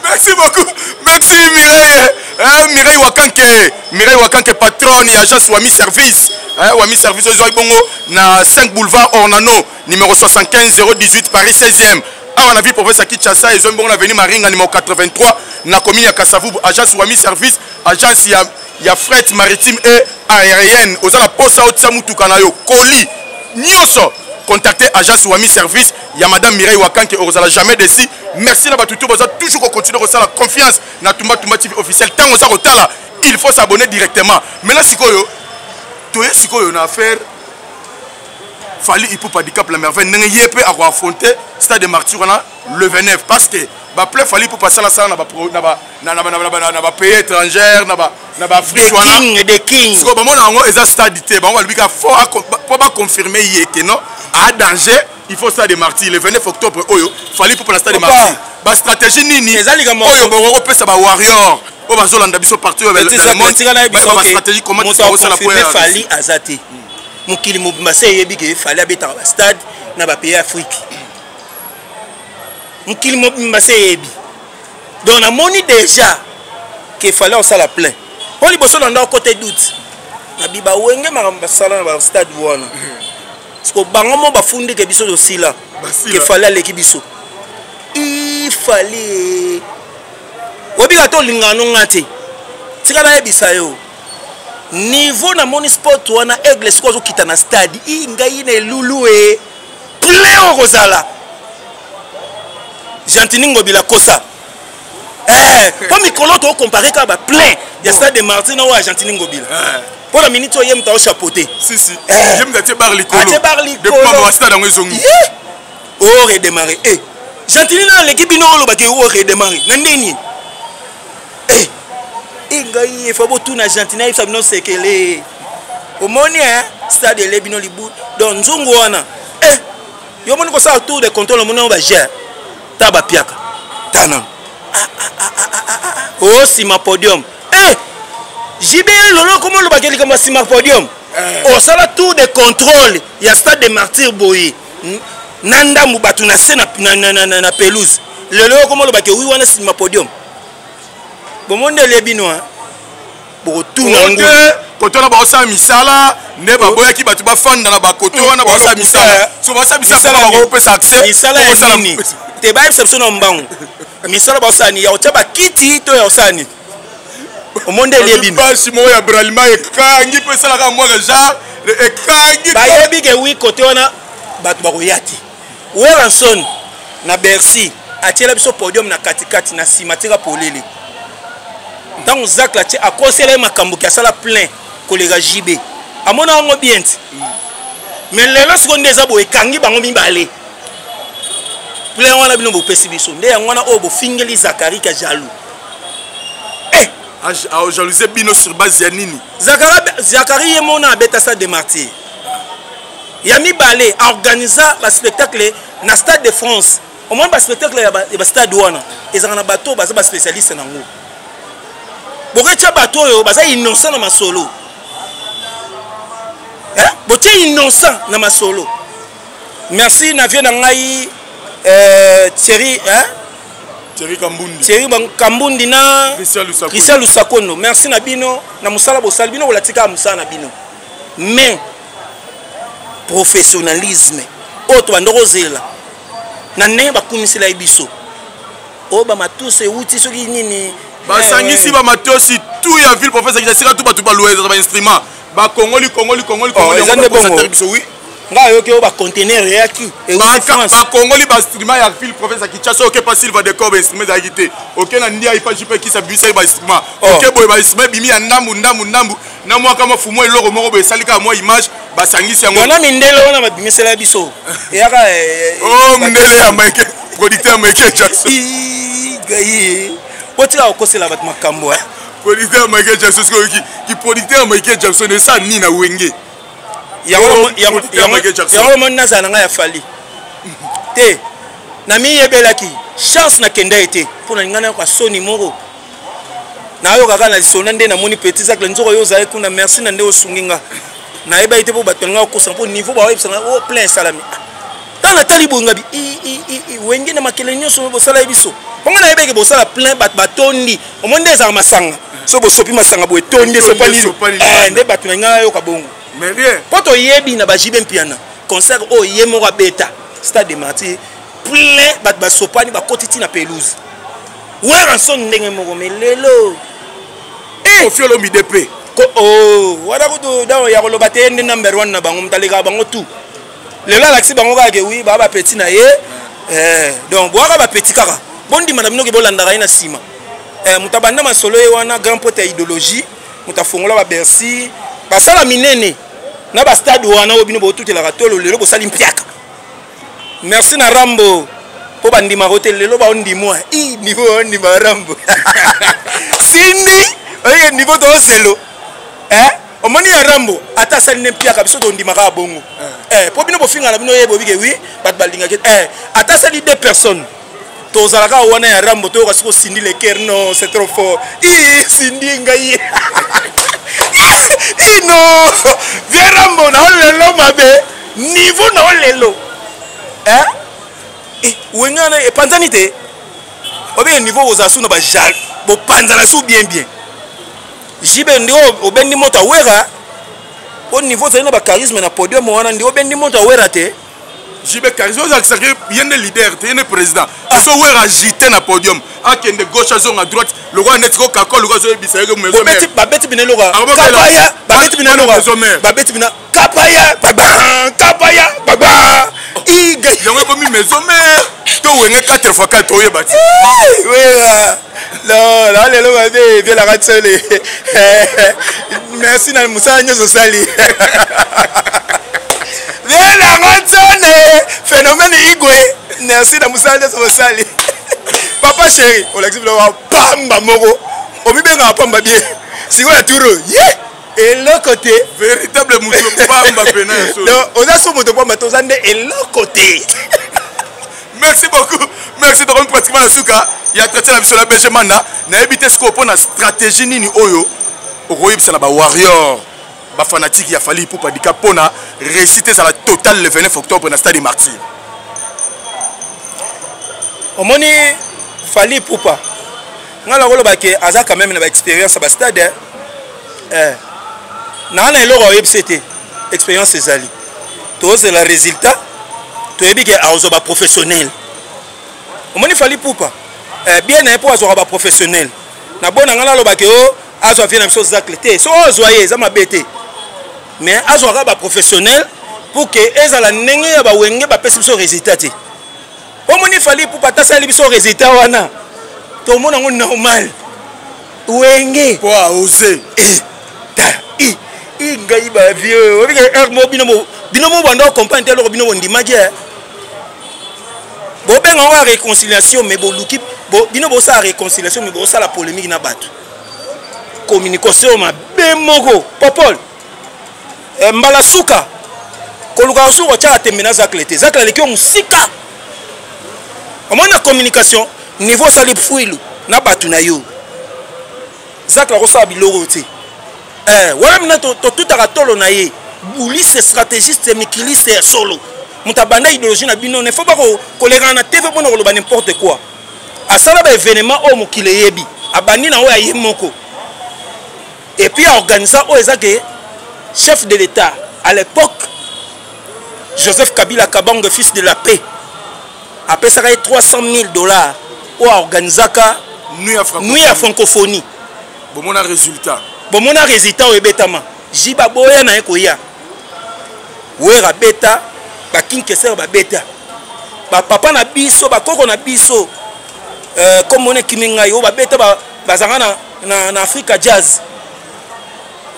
Merci beaucoup. Merci Mireille. Eh, Mireille Wakanke. Mireille Wakanke, patronne et agence Wami Service. Eh, Wami Service, Ozoy Bongo, na 5 boulevard Ornano, numéro 75 018, Paris 16e. Awa na ville province ya Kinshasa, Ozoy Bongo na avenue Maringa, numéro 83, na commune ya Kasavubu, agence Wami Service, agence ya, ya fret maritime et aérienne. Oza na posa otia mutuka na yo, colis, nyonso. Contactez agence Wami Service ya madame Mireille Wakanke, okozala jamais déçu. Merci na bato tout baza toujours ko continuer kosala confiance na Tumba Tumba TV officiel. Tango oza kotala, il faut s'abonner directement. Maintenant sikoyo toye sikoyo na affaire Fally Ipupa Dicap la merveille ndenge ye pe ako affronter Stade de Martyrs wana le 29 parce que ba plein Fally Ipupa sala sala na ba na ba na na na na ba pays étrangers na ba na ba Afrique wana king the king sikoyo bamona yango eza stade te bango balobi ka fo po ba confirmer ye que non a danger. Il faut stade de Martyrs le 29 octobre oyo Fally Ipupa na stade de Martyrs. Ba stratégie nini oyo boko kopesa ba warrior oyo bazolanda biso partout dans le monde ba stratégie comment tu osala po ya Fally aza te mokili mobimba se eyebi ke Fally abetaka ba stade na ba pays Afrique mokili mobimba se eyebi donc namoni déjà ke Fally osala plein mpo liboso na ndako kote doute na biba wenge makambo basala na ba stade wana. Siko bango mo bafundi ke biso tosila ke Fally aleki biso. Fally obika to lingana no nga te. Tika nayebisa yo. Niveau na moni sport wana aigle siko azokita na stade. I ngai na elulu e plein okozala. Gentini Ngobila kosa. Eh, po mikolo to comparer ka ba plein ya stade de Martyrs na wa Gentini Ngobila. Po na minute oyo ye mutu ao chapeauter. Si si. Ye mutu atie barre likolo. Atie barre likolo. Depuis ba stade yango ezongi. O redémarrer. Eh. Gentini na leki bino oloba ke o redémarrer. Na ndeni. Eh. Eh ngai fa botuna Gentini ayebisa bino sekele. Omoni hein stade ele bino libu. Donc nzungu wana. Eh. Yo moni kosala tour de contrôle omoni ba gère. Ta ba piaka. Ta nanu. Ah, ah, ah, ah, ah, ah. Oh sima podium. Eh! JB lolo comment le bakeli comme sima podium? Eh. Osala tour de contrôle ya stade de Martyrs boye. Na ndambu batu na se na na na, na, na pelouse. Lelo comment le bakeli oui wana sima podium. Bomonde le bino hein. Bokotuna ngo. Kote wana baosala misala nde baboyaki bato bafanda na bakote wana baosala misala so baosala misala bakopesa accès misala ya nini te bayebisa biso na mbangu misala baosala nini ya kotya bakiti to ya kosala nini omonde elie bino basi moko ya bralima ekangi mpe esalaka mwaka genre ekangi bayebi ke wi kote wana bato bakoya te. Werrason na Bercy atiela biso podium na katikati na nsima atika polele ntango Zacle atie akosela ye makambo ke asala plein koleka JB amona yango bien ti mais lelo sikoyo nde eza boye ekangi bango mibale plein wana bino bopesi biso nde yango wana oyo bofingeli Zakari ka jaloux. Eh! Aojalouse bino sur base ya nini? Zakari ye mona abeta stade de Martyrs ya mibale organisa ba spectacle na stade de France. Omoni ba spectacle ya ba stade wana ezalaka na bato baza ba spécialiste nango. Boketia bato oyo baza innocent na masolo. Hein? Botie innocent na masolo. Merci na vieux na ngai Thierry, hein? Thierry Kambundi. Thierry Kambundi na Christian Lusakono. Christian Lusakono. Merci na bino na musala bosali bino kolatika musala na bino. Mais professionnalisme oyo tobanda kozela na ndenge bakumisela ye biso oyo bamatusi ewuti soki nini basangisi bamatosi tout ya ville professeur esika tout bato balueza ba instrument bakongoli kongoli kongoli kongoli eza nde bongo biso oui nga ayoki oyo bacontener eyaki ewuti France bakongoli bainstrument ya ville province ya Kinshasa oke pa Silva Decor bainstrument ezalaki te oke na Ndia ipa JP Kisa bimisaki bainstrument oke boye bainstrument ebimi ya ndambu ndambu ndambu na mwa kama fumu eloko moko boye esali kaka mwa image basangisi yango wana mindele wana babimisela biso eyaka oh mindele ya Michael producteur Michael Jackson gai botika kokosela bato makambo producteur Michael Jackson sikoyo ki producteur Michael Jackson esa nini na wenge? Yango moni nazala na ngai ya Fally te, namiyebelaki chance nakenda ye te mpo na ngai nayoka soni moko, nayoka kaka na lisolo nde namoni petit Zacle nzoko oyo ozali kuna. Merci na nde osungi nga, nayebaki te mpo bato na ngai okosa mpo niveau baoyebisa ngai o plein esalami. Ntango natali boye, ngabi Wenge na makele nyonso bosala ye biso mpo ngai nayebaki bosala plein, bato batondi. Omoni nde ezalaka masanga, so bosopi masanga boye etondi, esopani nde bato na ngai nayoka bongo mpo toyebi na baJB Mpiana, concert oyo ye moko abeta, Stade de Martyr, plein, bato basopani, bakoti ntina pelouse. Werrason ndenge moko, mais lelo Koffi Olomide mpe. Oh, wana kutu donc ya koloba te, ye nde number one na bango, moto alekaka bango tout. Lelo alakisi bango kaka ke wi, baa bapeti na ye. Donc boyaka bapeti kaka, bondima na bino ke bolandaka ye na nsima. Moto abanda masolo ye wana, grand pote ya idéologie, moto afongola baBercy, basala minene na bastade wana oyo bino botutelaka tolo. Lelo bosali mpiaka. Merci na Rambo mpo bandimaka te, lelo baondimwa i niveau baondima Rambo sindi oyeke niveau tozelo. Omoni ya Rambo, ata asali nde mpiaka, biso tondimaka ya bongo mpo bino bofinga na bino ye bobike wi bato balingaki. Ata asali deux personnes, tozalaka wana ya Rambo, toyoka soki osindi le cœur. Non, c'est trop fort. I sindi ngai i non, vieux Rambo na lelo mabe niveau na lelo. Wenge wana epanzani te, obenge niveau kozala su na bajal, bopanzana su bien bien. JB ndi obendi moto awera po niveau ozali na bacharisme na podium wana, ndi obendi moto awera te. JB charisme ozalakisaki ye nde leader te, ye nde président. So Wera agité na podium, akende gauche, azonga droite, lokola neti kokako lokola azoyebisa ye. Babeti bino eloko kapaya, babeti bino eloko, babeti bino kapaya baba, kapaya baba. Yango ekomi maison mère to Wenge 4 fois 4, oyeba ti. Wera non, na lelo mabe ebielaka tsole. Merci na mosala nyonso osali, vielanga tsole phénomène igwe. Merci na mosala nyonso osali, papa chéri. Olakisi biloko pamba moko, omibengaka pamba bien. Sikoyo ya turo ye eloko te. Véritable moto pamba pena ya solo. Oza so moto pamba te, oza nde eloko te. Merci beaucoup, merci. Tokomi pratiquement na suka ya entretien na biso na BG Manda. Nayebi te sikoyo mpo na stratégie nini oyo okoyebisa na bawarrior, bafanatike ya Fally Ipupa Dicap, mpona réussite ezala total le 29 octobre na Stade de Martyr. Omoni Fally Ipupa, ngai nakoloba ke aza quand même na baexpérience ya bastade. Naa na eloko oyebisa te, expérience ezali, tozela résultat. Toyebi ke azwa baprofessionnel. Omoni Fally Ipupa, bien na ye mpo azwaka baprofessionnel. Na bona ngai nalobaki o azwa vieux na biso Zacle te, so oyo azwa ye eza mabe te, mais azwaka baprofessionnel pour ke ezala ndenge ya baWenge bapesi biso résultat te. Omoni Fally Ipupa, ata asali biso résultat wana, tomona yango normal Wenge. Mpo aose. Ta i i ngai bavieux obike heure mo bino bino mo banda ocomprendre te eloko bino bondimaki. Bobenga yango ya réconciliation, mais boluki bino bosala réconciliation, mais bosala polémique na bato, communication mabe moko. Popol mbala suka koluka suka otyaka tembe na Zacle te. Zacle aleki yo mosika. Omoni na communication niveau osali fwilu na bato na yo, Zacle akosala biloko te. Wana mina totutaka tolo na ye, buliste, stratégiste, mikiliste ya solo, moto abanda idéologie na bino. Ne faut pas kolekana na TV mpona koloba n'importe quoi. Asala baévénement oyo mokili eyebi, abandi na oyo aye moko, et puis aorganisa oyo eza ke chef de l'État à l'époque, Joseph Kabila Kabange, fils de la paix, apesaka ye 300 000 $ oyo aorganisaka Nuit ya Francophonie. Bomona résultat. Bomona résultat oyo ebetama. Jiba boya na ye koya, Wera beta, bakinkeser babeta, bapapa na biso, bakoko na biso, komona ekimi ngai oyo babeta, bazalaka na Africa Jazz,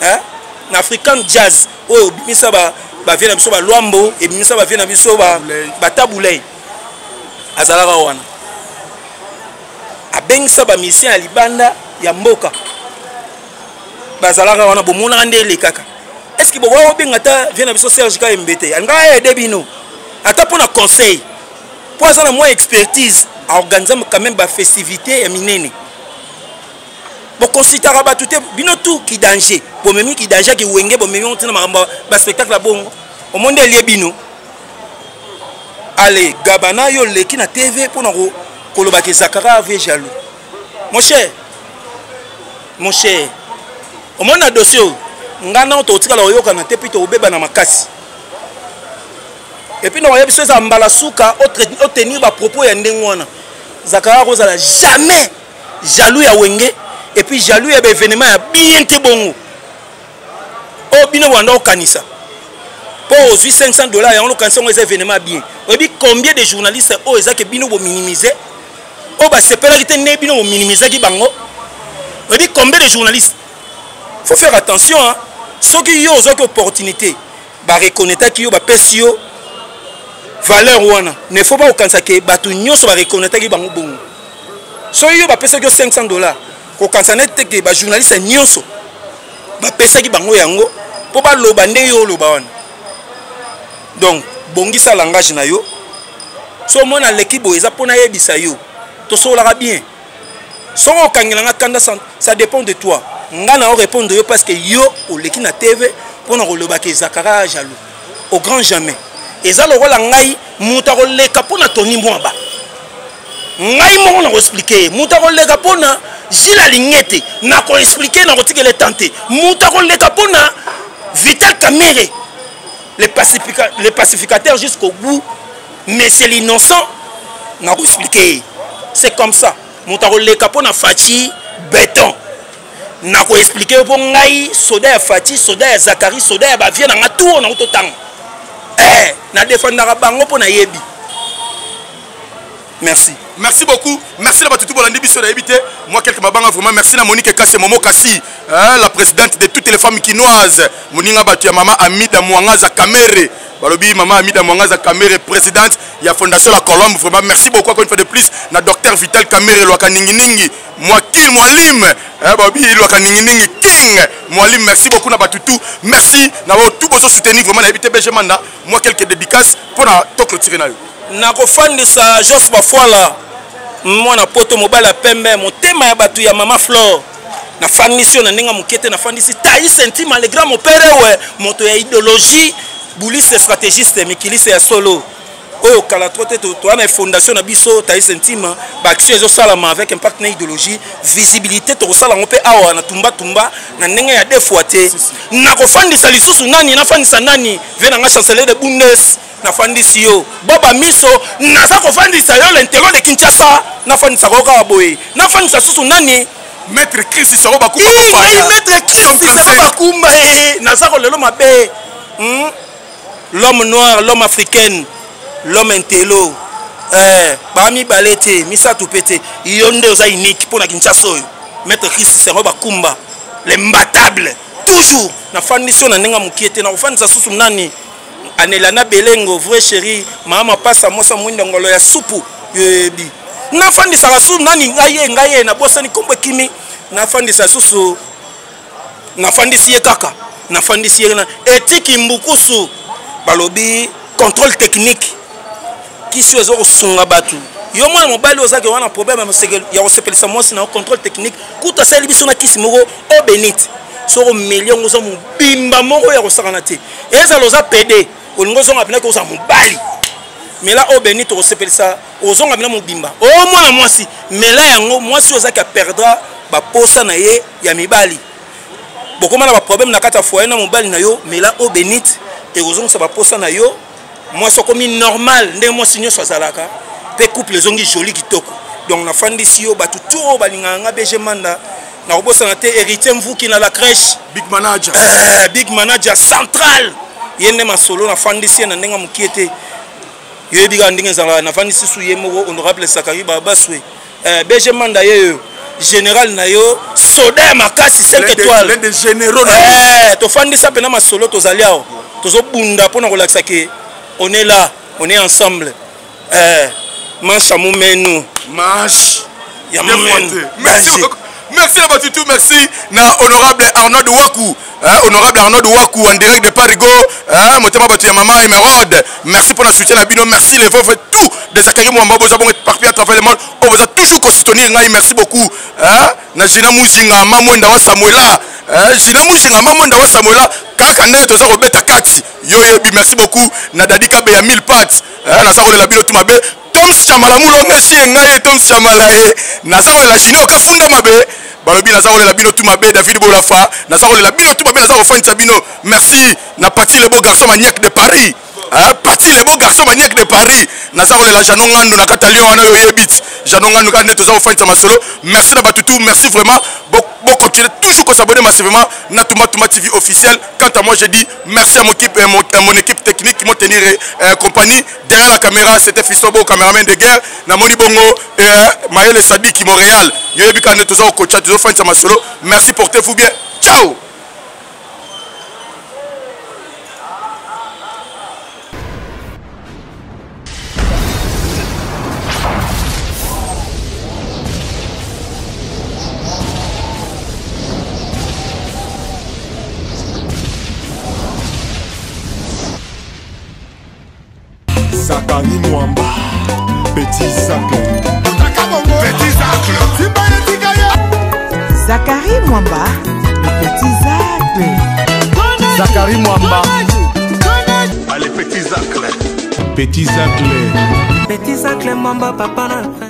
eh? Na African Jazz oyo ebimisa bavieux na biso baLwambo, ebimisa bavieux na biso baTabu Ley. Azalaka wana, abengisa bamusicien ya libanda ya mboka, bazalaka wana. Bomonaka nde elekaka. Est Que bokoka kobenga ata vie na biso Serge Kayembe te, alingaka aide bino ata mpo na conseil, mpo aza na mwa expertise, aorganisa quand même bafestivité ya minene. Boconsultaka bato te, bino tout ki danger, bomemi ki danger ki wenge, bomemi yango ntina makambo baspectacle ya bongo, omoni nde elie bino. Ale gabana yo leki na TV mpo na kolobaka ezakaka ave jaloux. Mon cher, mon cher, omoni na dossier oyo ngai nao tokotikala koyokana te mpe tokobebana makasi. Epuis nakoya biso eza mbala suka otenir bapropos ya ndenge wana. Zakara akozala jamais jaloux ya wenge epuis jaloux ya baévénement ya bien te bongo oyo bino bwanda okanisa mpo ozwi 500 dollars yango lokanisa yango eza événement bien. Oyebi combien de journalistes oyo eza ke bino bominimize, oyo basepelaki te nde bino bominimizaki bango? Oyebi combien de journalistes? Faut faire attention, hein? Soki yo ozwaki opportunité, bareconnectaki yo, bapesi yo valeur wana, ne faut pas kokanisa ke bato nyonso bareconnectaki bango bongo. Soki yo bapesaki yo 500 dollars, kokanisa neti te ke bajournaliste nyonso bapesaki bango yango mpo baloba nde yo oloba wana. Donc bongisa langage na yo. So omona aleki boye eza mpo nayebisa yo, tosololaka bien. Soki okangela nga kanda, ça dépend de toi. Nga na répondre yo parce que yo oleki na TV mpo na koloba ke Zakara jaloux. Au grand jamais. Eza lokola ngai moto akoleka mpo na Tony Mwaba, ngai moko nakoexplike ye. Moto akoleka mpo na Gilles Alingete, nakoexplike, nakotikela etan te. Moto akoleka mpo na Vital Kamerhe, le pacificateur jusqu'au bout, mais c'est l'innocent, nakoexplike ye. C'est comme ça. Moto akoleka mpo na Fatshi Béton, nakoexplike yo mpo ngai soda ya Fatshi, soda ya Zakari, soda ya bavie na nga tour nango totanga. Nadefendaka bango mpo nayebi. Merci. Merci beaucoup. Merci na batutu bolandi biso na yebite. Moi quelques mabanga vraiment merci na Monique Kasse Momo Kassi, hein, la présidente de toutes les femmes kinoises. Moninga batu ya mama Amida Mwangaza Kamere. Balobi mama Amida Mwangaza Kamere présidente ya Fondation La Colombe. Vraiment merci beaucoup encore une fois de plus na docteur Vital Kamere Lwaka Ningi Ningi. Moi King Mwalim, hein, balobi Lwaka Ningi Ningi King Mwalim, merci beaucoup na batutu. Merci na tout bozo soutenir vraiment na yebite BG Manda. Moi quelques dédicaces pour na to clôturer na yo. Nakofandisa Jos Bafuala, mwana poto mobali ya pembe, motema ya bato ya mama Flore. Nafandisi yo na ndenge moke te, nafandisi Thaïs Intima, le grand mopere we, moto ya idéologie, bouliste stratégiste, mikiliste ya solo. Oyo kala trop te, toa na fondation na biso Thaïs Intima, ba action ezosalama avec impact na idéologie, visibilité tokosala yango mpe awa na tumba tumba na ndenge ya deux fois te. Nakofandisa lisusu nani, nafandisa nani, ve na nga chancelier de Bundes. Nafandisi yo boba miso, naza kofandisa yo l'intérieur de Kinshasa, nafandisa ko kaka boye. Nafandisa susu nani? Maître Chris Saro Bakumba. Ih, ngai Maître Chris Saro Bakumba, eh, naza ko lelo mabe. L'homme noir, l'homme africain, l'homme intello. Ba mibale te, misato pe te. Yo nde oza unique pona Kinshasa oyo. Maître Chris Saro Bakumba, l'imbattable toujours. Nafandisi yo na ndenge mokie te, nakofandisa susu nani? Anelana Belengo, vrai chéri, mama pasa mosa mwinda ngolo ya supu yoyebi. Nafandisaka susu nani? Ngai ye, ngai ye, nabosani kombo ekimi. Nafandisa susu, nafandisi ye kaka, nafandisi ye na etiki mbukusu. Balobi contrôle technique kisi oyo ezo kosunga bato. Yo mwana mobali ozaki wana problème ya kosepelisa mwasi na yo, contrôle technique kutu asaleli biso na kisi moko o benite. Soko omeli yango oza mobimba moko ya kosakana te. Ezala oza PD, olingi ozonga mpena ke oza mobali. Mela o benite okosepelisa, ozonga mpena mobimba. O mwana mwasi, mela yango, mwasi oyo ozaki aperdra baposa na ye ya mibali. Bokoma na ba problème na kati ya foyer na mobali na yo, mela o benite ekozongisa baposa na yo. Mwasi okomi normal ndenge mwasi nyonso azalaka, pe couple ezongi joli kitoko. Donc nafandisi yo bato tout oyo balingaka nga BG Manda, nakobosana te Héritier Mvuki na la crèche, big manager. Big manager central, ye nde masolo nafandisi ye na ndenge mokie te. Yoyebi kaka ndenge ezalaka, nafandisi su ye moko honorable Sakari Babaswe. BG Manda ye yo général na yo soda ya makasi 5 étoiles. L'un des généraux na yo. Tofandisa pena masolo, tozali awa tozobunda mpona kolakisa ke on est là, on est ensemble. Manche ya momenu. Manche ya Deux momenu. fois te. Merci Danger. beaucoup. Merci à Batutu, merci na honorable Arnaud Waku. Hein, honorable Arnaud Waku en direct de Parigo, hein, motema batu ya mama Emeraude. Merci pour la soutien na bino, merci les veuves tout de Zakari Mwamba boza bongo partout à travers le monde. On vous a toujours soutenir ngai, merci beaucoup. Hein, na Gina Mujinga, Mamwenda wa Samuela. Hein, Gina Mujinga, Mamwenda wa Samuela, kaka ndenge toza kobeta kati. Yo yebi, merci beaucoup. Na Dadi Kabe ya 1000 pattes. Hein, naza kolela bino tout mabe. Tom Chamala mulonga si ngai Tom Chamala e. Naza kolela Junior Kafunda mabe. Balobi naza kolela bino tout mabe David Bolafa. Naza kolela bino tout mabe naza kofandisa bino. Merci na Pati le beau garçon maniaque de Paris. Hein, Pati le beau garçon maniaque de Paris. Naza kolela Janon Ngandu na kata Lyon wana yo yebit. Janon Ngandu ka nde toza kofandisa masolo. Merci na batutu, merci vraiment. Bon, continuez toujours ko s'abonner massivement na Tuma Tuma TV officiel. Quant à moi, je dis merci à mon équipe, mon équipe technique qui m'ont tenu compagnie. Derrière la caméra, c'était Fiston Bo, caméraman de guerre. Namoni Bongo, Maël Sadiki, Montréal. Yoyebi ka nde toza kokocha, toza kofandisa masolo. Merci, portez-vous bien. Ciao! Zakari Mwamba, Petit Zacle. Petit Zacle. Zakari Mwamba, Petit Zacle. Zakari Mwamba. Allez, Petit Zacle. Petit Zacle. Petit Zacle Mwamba, papa na.